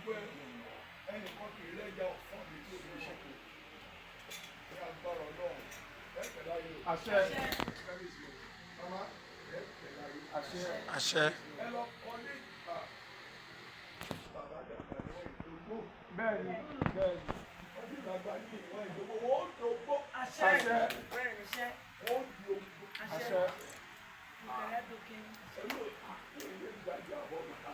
Gbogbo ẹnìkan kì í rẹ́jà ọ̀fọ́n mi tí ò ní ṣe kò ní agbára Ọlọ́run ẹ pẹ́ láyé o. Àṣẹ. Kábíyèsí o, màmá, ẹ pẹ́ láyé. Àṣẹ. Àṣẹ. Ẹ lọ kọ́ ní ìgbà bàbá dàgbà ní wọ́n ìdógbò. Bẹ́ẹ̀ni, bẹ́ẹ̀ni. Wọ́n ti dàgbà ní ìwọ̀n ìdógbò, wọ́n ó dógbò. Àṣẹ. Wọ́n ó di ogbó. Àṣẹ. Ẹlò ilé ìgbàjọ àbọ̀ bàbá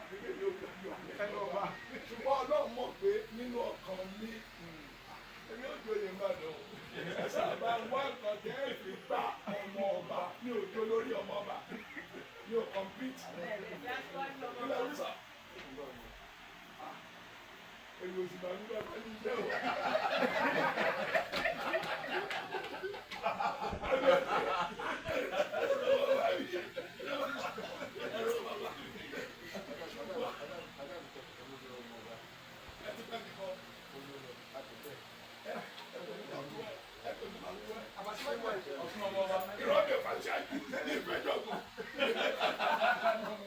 àbí ilé ìgbàjọ àbọ̀. Ṣùgbọ́n Ọlọ́run mọ̀ pé nínú ọkàn mi, èmi ò joyè Ìbàdàn o. Ẹ sábà wá nǹkan tẹ́ ẹ fi gba ọmọ ọba ní òjò lórí ọmọ ọba. Mi ò compete. Ilé Hausa. Èmi ò sì máa ń gbà pẹ̀lú iṣẹ́ o. Ẹ ti pẹ́ mi kọ́. Irọ́ mi ò fà ṣáájú ní ìfẹ́ jọ̀gbọ̀n.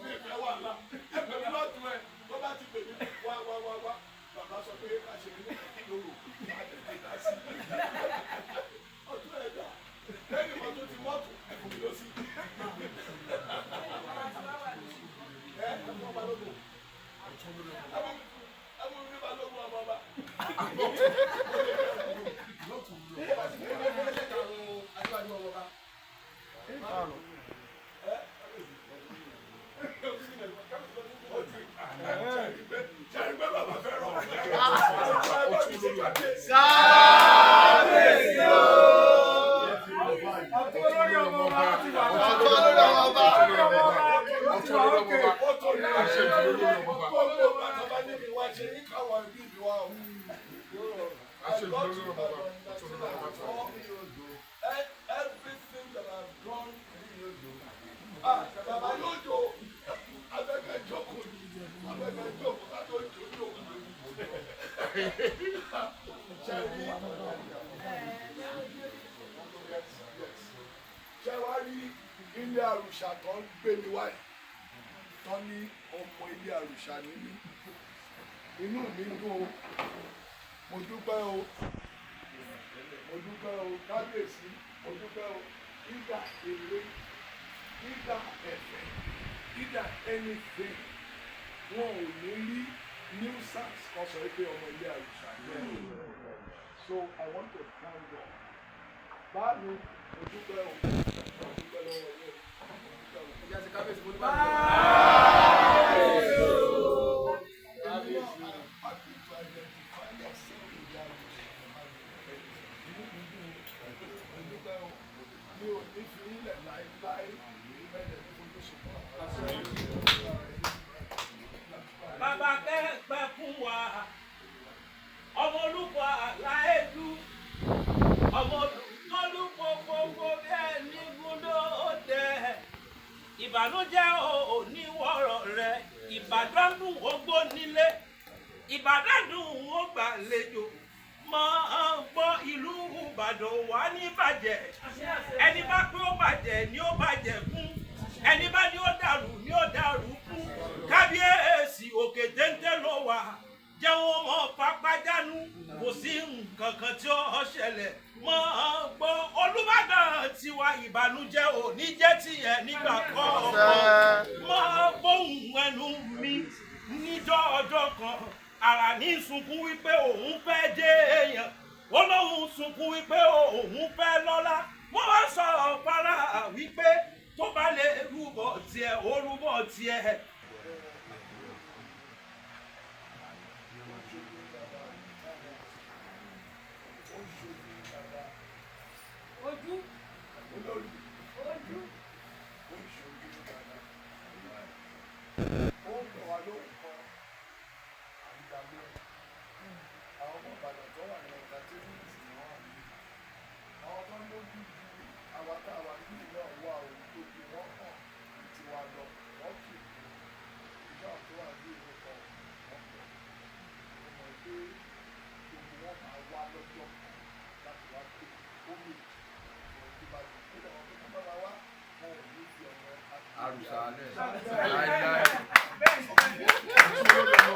Ní ìfẹ́ wàhálà. Ẹ pè mí lọ́tún ẹ̀ tó bá ti pè mí wá wá wá wá. Bàbá sọ pé ká ṣe ní lóru. Má tètè dá sí. Ọtún ẹ̀ dà. Lẹ́yìn kan tó ti mọ́tò, ẹ fún mi lọ sí. Ẹ ẹ fún ọba lógo. Ẹ fún mi ní balógun ọmọ ọba. Ṣàrígbé bàbá fẹ́ràn Kábíyèsí o. Ọ̀tún olórí ọmọ ọba ti wà. Ọ̀tún olórí ọmọ ọba. Olórí ọmọ ọba ti wà ókè. Gbogbo bàtà ní kí wá ṣe ní káwọn ibi ìlú wa o. Everything that I've done, ah, bàbá yóò jò, abẹ́kẹ́ jókòó ni, abẹ́kẹ́ jókòó ká tó jò ní òkú. Ṣé rí? Ṣé wá rí ilé àrùṣà tó ń gbé mi wáyé? Tán ní ọmọ ilé àrùṣà ní mí. Inú mi dùn o, mo dúpẹ́ o, mo dúpẹ́ o, kábíyèsí, mo dúpẹ́ o. Either èrè, either ẹ̀fẹ̀, either anything, wọn ò ní rí nuisance kan sọ pé ọmọ ilé àrùṣà ní ẹ̀. So I want to thank God. Báàmì, mo dúpẹ́ o, mo dúpẹ́ lọ́wọ́ yẹn, mo dúpẹ́ o. I'm happy to identify myself with the Arusha. Mo dúpẹ́ o, mi ò ní fi ilẹ̀ láéláé, bẹ́ẹ̀ ni fojú sunkún. Bàbá kẹ́pẹ́ fún wa, ọmọ olùkọ́ aláìlú, ọmọ olùkọ́ gbogbo bí ẹni gúndó dẹ. Ìbànújẹ́ ò ní wọ̀rọ̀ rẹ̀, Ìbàdàn dùn ó gbó nílé, Ìbàdàn dùn ó gbàlejò. Mọ̀ ọ́n gbọ́ ìlú Ìbàdàn wà ní bàjẹ́. Ẹni bá pé ó bàjẹ́ ni ó bàjẹ́ fún. Ẹni bá ní ó dàrú ni ó dàrú fún. Kábíyèsí òkè téńté ló wà. Jẹ́wọ́n mọ́ pápájánú, kò sí nǹkan kan tí ó ṣẹlẹ̀. Mọ̀ ọ́n gbọ́ Olúbàdàn tiwa, ìbànújẹ́ ò ní jẹ́ tiẹ̀ nígbà kọ̀ọ̀kan. Mọ̀ gbóhùn ẹnu mi níjọ́ ọjọ́ kan, ara ní sunkún wípé òun fẹ́ jẹ́ èèyàn. Ó lóun sunkún wípé òun fẹ́ lọ́lá. Wọ́n wá sọ fara wípé tó bá lè rúbọ tiẹ̀, ó rúbọ tiẹ̀. Ó ń ṣojú bàbá Ojú. olórí, Ojú. ó ń ṣojú bàbá. Ó ń bọ̀ wá lóhùn kan, à ń dá lóhùn. Àwọn ọmọ Ìbàdàn tó wà ní entertainment ni wọ́n wà níbí. Àwọn tó ń lójú ju àwa tá a wà níbí náà wà o, tó ju wọ́n hàn ju tiwa lọ, wọ́n kì í ìjọ tó wà ní ìlú kan, wọ́n pọ̀. Mo mọ̀ pé gbogbo wọn máa wá lọ́jọ́ kan láti wá pé homage ọ̀rọ̀ tó bá dùn. Ó dẹ̀ wọ́n pé tó bá máa wá, wọn ò ní fi ọ̀nà Àrùsà alẹ́. Láíláí.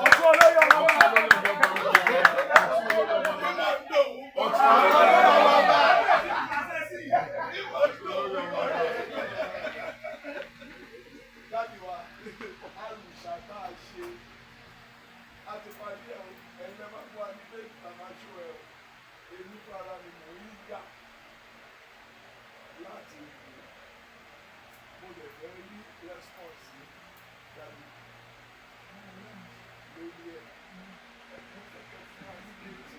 Ọ̀tún olórí ọmọ ti parí ẹ̀ o, ẹ̀yin lẹ́ máa fún wa ní pé màmá ṣó ẹ o. Èmi fún ara mi mò ń yà láti wò. Mo lè fẹ́ rí response dàbí lórí ẹ̀. Ẹ̀kún kẹ̀kẹ́ fún wa ní date.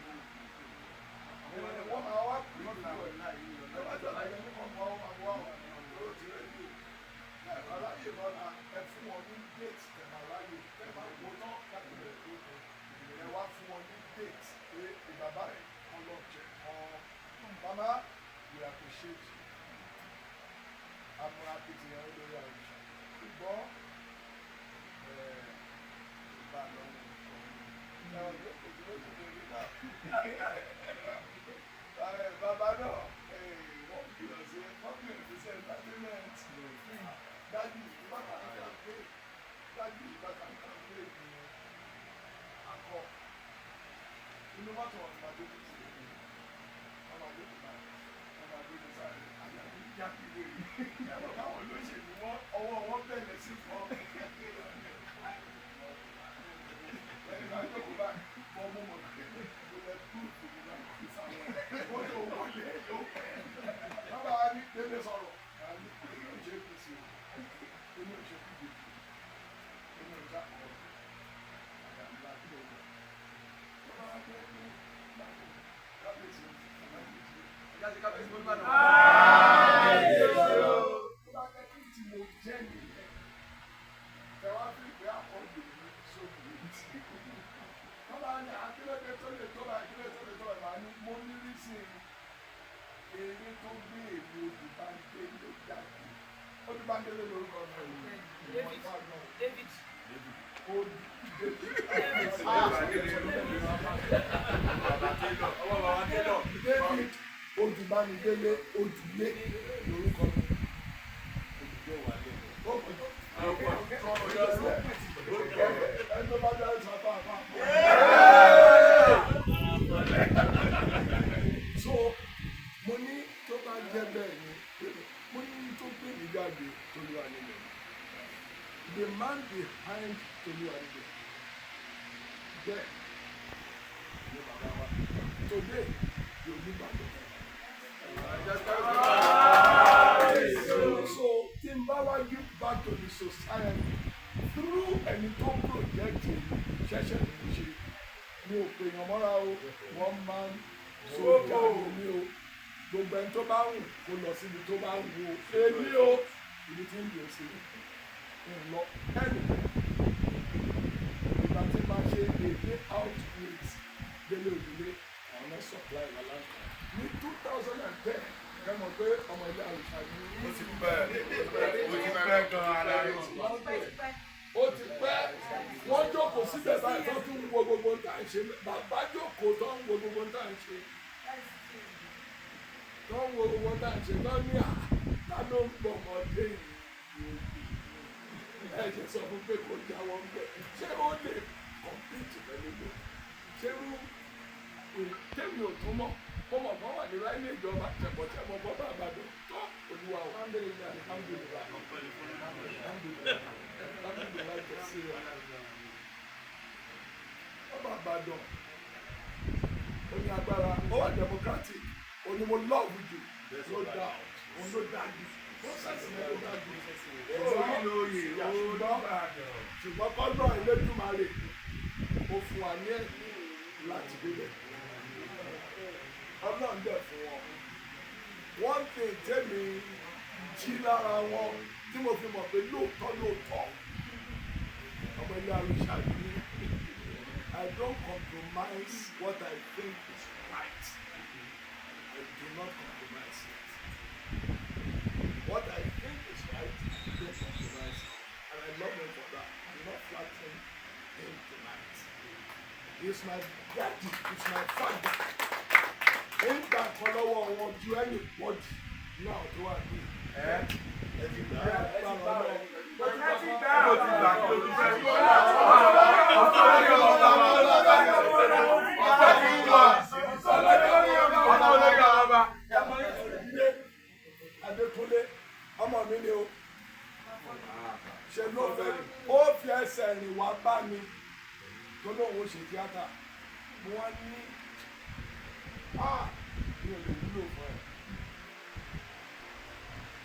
Wọ́n máa wá pè é lórí ẹ̀. Ẹ bá ṣàlàyé ní kọ̀ọ̀kan ọmọ àwọn àwọn lórí ti rédíò. Ẹ ráyè lọ́la, ẹ fún wọn ní date tẹ̀ máa ráyè. Ẹ máa wò tán láti bẹ̀rẹ̀ tó. Ẹ wá fún wọn ní date pé ìgbà báyìí kan lọ jẹ kan. Mama, we appreciate you. Àmọ́ akitiyan lórí àrùsà. Ṣùgbọ́n ìbá lọ́wọ́ ìṣòro. Bàbá náà wọ́n kìlọ̀ sí wọ́n kìlọ̀ sí entertainment. Dájú ìbátan kàmpé, dájú ìbátan kàmpé ní akọ. Inú mọ́tò wọn máa dé sí wọ́n máa dé báyìí, wọ́n máa dé sáré, àyà mi já kiri. Ẹ̀rọ káwọn olóṣèlú wọn ọwọ́ wọn bẹ̀rẹ̀ sí fọ́. Ẹ̀yin máa jókòó báyìí, bọ́ mú mọ̀ pé mo lẹ kúrò ní náà kí sáwọn ẹ̀. Wọ́n tó wọlé yóò pẹ́. Bàbá wa ní délé sọ̀rọ̀, àní èmi ò ṣe kù sí o, èmi ò ṣe kú bèbè, èmi ò já kọ́ àyà ńlá kí o lọ. Bàbá wa jẹ́ pé kábíyèsí kábíyèsí. Tó bá jẹ́ kí tí mo jẹ́ nìyẹn, tẹ wá fi ìgbé àkọ́jù mi sóbì tí. Bàbá ní akílódé tó lè tó báyìí, kílódé tó lè tó báyìí, màá ní mo ní rísì eré tó gbé èmi Odùbándélé jáde. Odùbándélé lórúkọ mi. David. David. David Odùbánidélé Odùlé lórúkọ mi. Ẹni tó bá dá ẹ̀sán bá a bá a. So mo ní tó bá jẹ́ bẹ́ẹ̀ ni, mo ní tó gbé mi jáde Tolúwa nílẹ̀. The man behind Tolúwa nílẹ̀ bẹ́ẹ̀ ni bàbá wa. Today, Olúbàdàn. So tí n bá wá give back to the society through ẹni tó project ṣẹ̀ṣẹ̀ ní ṣe, mi ò pè yàn mọ́ra o, wọ́n máa ń sójà ní mi o. Gbogbo ẹni tó bá wù kó lọ síbi tó bá wù o. Èmi o, ibi tí ń lò sí ń lọ ẹnì. Ìgbà tí máa ṣe a day out with Délé Òdùlé, àwọn náà supply wa láǹkà. Ní 2010, ẹ mọ̀ pé ọmọ ilé àrùsà ni. Ó ti pẹ́, ó ti pẹ́ gan-an ara rẹ̀. Ó ti pẹ́, wọ́n jókòó síbẹ̀ báyìí tó tún ń wo gbogbo tá à ń ṣe. Bàbá jókòó tó ń wo gbogbo tá à ń ṣe. Tó ń wo gbogbo tá à ń ṣe tó ní à ta ló ń bọ̀ ọmọdé yìí. Ẹ ṣe sọ fún pé kò jáwọ́ ń bẹ̀. Ṣé ó lè compete pẹ̀lú mi? Ṣé irú tèmi ò tún mọ̀? Mo mọ̀ kán wà ní ráìlì ìjọba tẹ̀bọ̀tẹ̀bọ̀ bọ́ bàbá dùn tó Olúwa o. Alhamdulillah, alhamdulillah, alhamdulillah kẹsí wa. Ọba Ìbàdàn ó ní agbára, ó wà democratic, ó ní mo love jù, no doubt, òun ló dájú, process yẹn ló dájú. Ṣùgbọ́n kọ́ńtà Elédùmarè ó fún wa ní ẹ̀mí láti débẹ̀. Ọlọ́run dẹ̀ fún wọn. One thing tẹ́mi jí lára wọn tí mo fi mọ̀ pé lóòótọ́ lóòótọ́ ọmọ ilé àrùsà ni I don't compromise what I think is right. I do not compromise it. What I think is right, I don't compromise it. And I love him for that. I'm not flattering him tonight. He's my daddy, he's my father. Ó ń gbà kan lọ́wọ́ wọn ju anybody náà tó wà ní. Ẹ ti gbà á. Ẹ ti gbà á. Ó ti gbà kí ló fẹ́ gbọ́. Adékúnlé ọmọ mi ni o, ṣe ló fẹ́ ó fi ẹsẹ̀ rìn wá bá mi Tó lóun ó ṣe tíátà. Mo wá ní mi ò lè wúlò fún ẹ.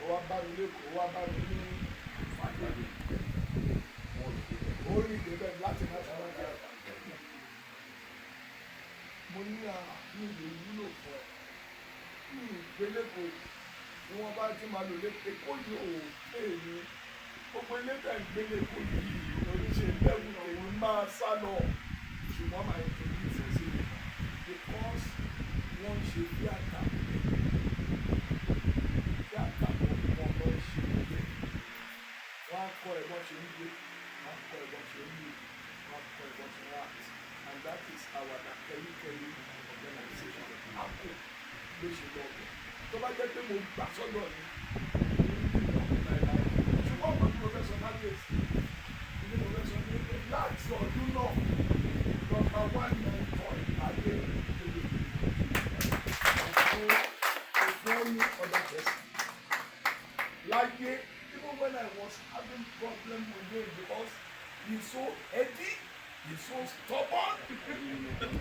Ó wá bá mi lẹ́kọ̀ọ́, ó wá bá mi ní Fàdébì. Ó rìn débẹ̀ láti National Theatre. Mo ní mi ò lè wúlò fún ẹ. Mi ì gbéléko tí wọ́n bá ti máa lò lẹ́kọ̀ọ́ kó yóò pè mí. Gbogbo ilé tẹ̀ ń gbéléko yìí oríṣi lẹ́wù tèmi máa sá lọ. Ṣùgbọ́n màá introduce ẹ sí mi because wọ́n ń ṣe tíátà, tíátà wọn lọ ṣe ilé. Wọ́n á kọ́ ẹ bọ́n ṣe ń gbé, wọ́n á kọ́ ẹ bọ́n ṣe ń lù, wọ́n á kọ́ ẹ bọ́n ṣe ń act, and that is Àwàdà Kẹ́ríkẹ́rí organization. Àpò ló ṣe lọ bẹ̀. Tó bá jẹ́ pé mo gbà sọ́dọ̀ ni, ṣùgbọ́n mo ní mo fẹ́ sọ kábíyèsí ní, mo fẹ́ sọ ní pé láti ọdún náà, number one mentor ìpàdé fún any other person láyé, even when I was having problem with him, because he's so heady, he's so stubborn.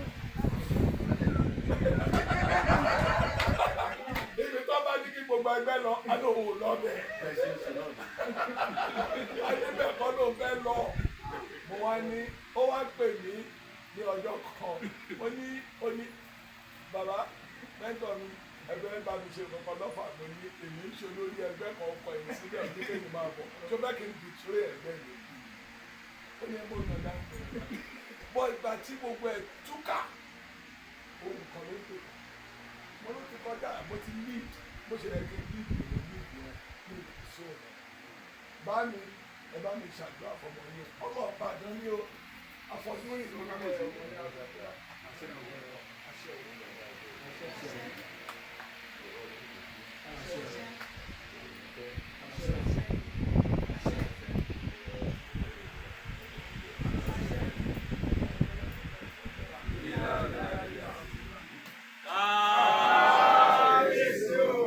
Ibi tó bá ní kí gbogbo ẹgbẹ́ lọ, adóhùn lọ bẹ̀. Adébẹ̀ kọ́ ló fẹ́ lọ. Mo wá ní, ó wá pè mí ní ọjọ́ kan. Ó ní bàbá mentor mi, ẹgbẹ́ bá mi ṣe kankan lọ́fà. Mo ní èmi ń ṣe olórí ẹgbẹ́ kan, ọkọ̀ ẹ̀yìn sílẹ̀ ní kéde máa bọ̀ tó bẹ́ẹ̀ kí n betray ẹgbẹ́ mi. Ó ní ẹgbẹ́ ònà dáhùn bọ́. Ìgbà tí gbogbo ẹ̀ túkà, ohun kan ló pè mo ló ti kọjá. Mo ti lead bó ṣe yẹ kí n lead, mo lead yẹn ní so bá mi, ẹ bá mi ṣàdúrà fọmọ yín, ọmọ Ìbàdàn ní o, àfọdúnrìn ló ń bẹ ọmọ ní àgbàdo àṣẹ àṣẹ àṣẹ.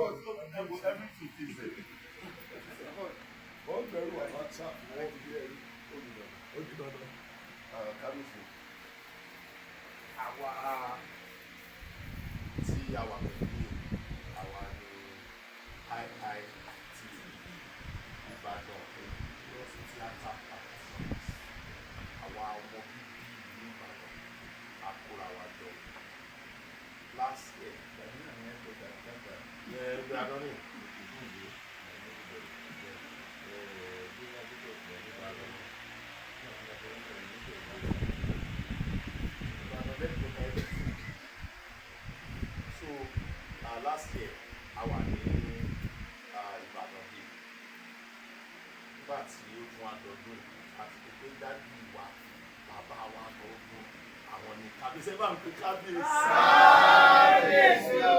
Everything is there. Wọ́n bẹ̀rù àbáṣà, wọ́n fi ẹ̀rí ó di dandan. Kábíyèsí, àwa tí a wà pẹ̀lú àwa ní IIT Ìbàdàn Indigenous Theatre Practitioners, àwa ọmọ bíbí ìlú Ìbàdàn, a kóra wa jọ last year. Ìbàdàn ni. Ìbàdàn lẹ́kọ̀ọ́ everything. So last year a wà ní Ìbàdàn bíi nígbà tí ó tún wá dọdún àti pé daddy wa, bàbá wa gbọ̀ngàn, àwọn ní kábíyèsí. Ẹ bá ń pe kábíyèsí. Kábíyèsí o.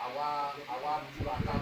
Àwa túraká.